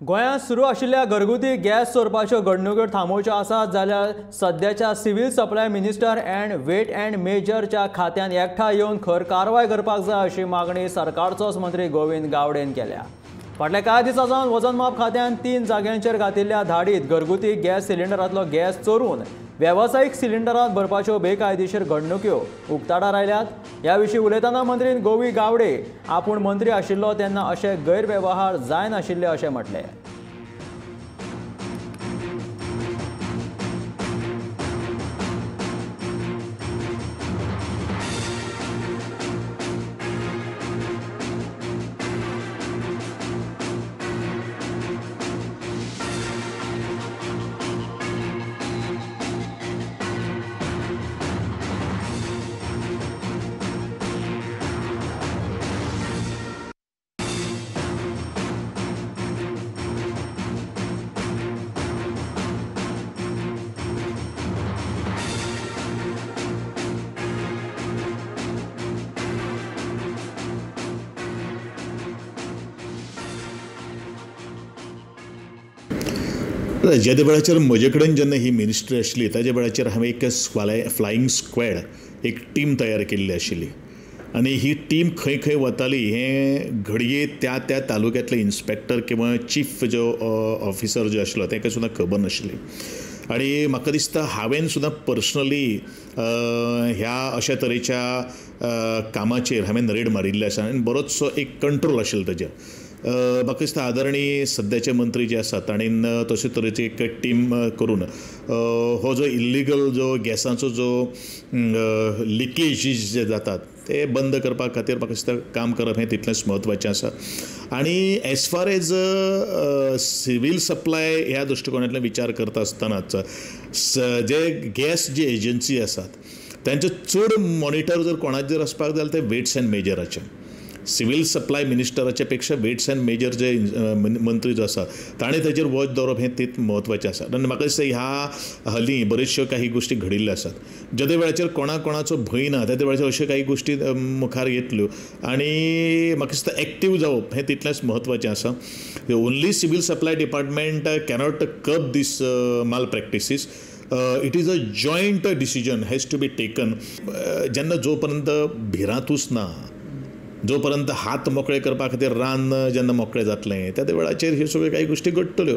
गोंयांत सुरू आशिल्ल्या घरगुती गॅस चोरपाच्यो घडणुक्यो थांबोवच्यो आसात जाल्यार सद्याच्या civil supply minister and weight and मेजरच्या खात्यान एकठांय येवन खर कारवाय करपाक जाय अशी मागणी सरकारचोच मंत्री गोविंद गावडेन केल्या. फाटल्या कांय दिसां सावन वजनमाप खात्यान 3 जाग्यांचेर घातिल्ल्या धाडीत घरगुती गॅस सिलिंडरांतलो गॅस चोरून वेवसायीक सिलिंडरांत भरपाच्यो बेकायदेशीर घडणुक्यो उक्ताडार आयल्यात. ह्या विशीं उलयतना मंत्री गोविंद गावडे आपूण मंत्री आशिल्लो तेन्ना अशे गैरवेव्हार जायनाशिल्ले अशें म्हटलें. जेद्या वेळाचेर म्हजे कडेन जेन्ना ही मिनिस्ट्री आशिल्ली ताज्या वेळाचेर हांवें एक फ्लायींग स्क्वॅड एक टीम तयार केल्ली आशिल्ली आनी ही टीम खंय खंय वताली हें घडये त्या त्या तालुक्यांतले इन्स्पेक्टर किंवा चीफ जो ऑफिसर जो आशिल्लो तांकां सुद्दां खबर नाशिल्ली. आनी म्हाका दिसता हांवें सुद्दां पर्सनली ह्या अशा तरेच्या कामाचेर हांवें रेड मारिल्ली आसा आनी बरोचसो एक कंट्रोल आशिल्लो ताजेर. म्हाका दिसता आदरणीय सद्याचे मंत्री जे आसात ताणें तशे तरेची एक टीम करून हो जो इल्लिगल जो गॅसाचो जो लिकेजीस जे जातात ते बंद करपा खातीर म्हाका दिसता काम करप हें तितलेंच म्हत्वाचें आसा. आनी as far as civil supply ह्या दृश्टिकोणांतल्यान विचार करता आसतनाच जे गॅस जी एजन्सी आसात तांचे चड मॉनिटर जर कोणाचेर आसपाक जाय जाल्यार ते वेट्स अँड मेजराचे. सिवील सप्लाय मिनिस्टराच्या पेक्षा वेट्स अँड मेजर जे मंत्री जो आसा ताणें ताचेर वॉच दवरप हें तीत म्हत्वाचें आसा. आनी म्हाका दिसता ह्या हालीं बऱ्योचश्यो काही गोश्टी घडिल्ल्यो आसात. जेद्या वेळाचेर कोणा कोणाचो भंय ना त्या वेळाचेर अश्यो काही गोश्टी मुखार येतल्यो आनी म्हाका दिसता एक्टीव जावप हें तितलेंच म्हत्वाचें आसा. Only civil supply department cannot curb these malpractices. It is a joint decision has to be taken. जेन्ना जो पर्यंत भिरांतूच ना, जो पर्यंत हात मोकळे करपा खातीर रान जेन्ना मोकळें जातलें त्या वेळाचेर ह्यो सगळ्यो काही गोश्टी घडटल्यो.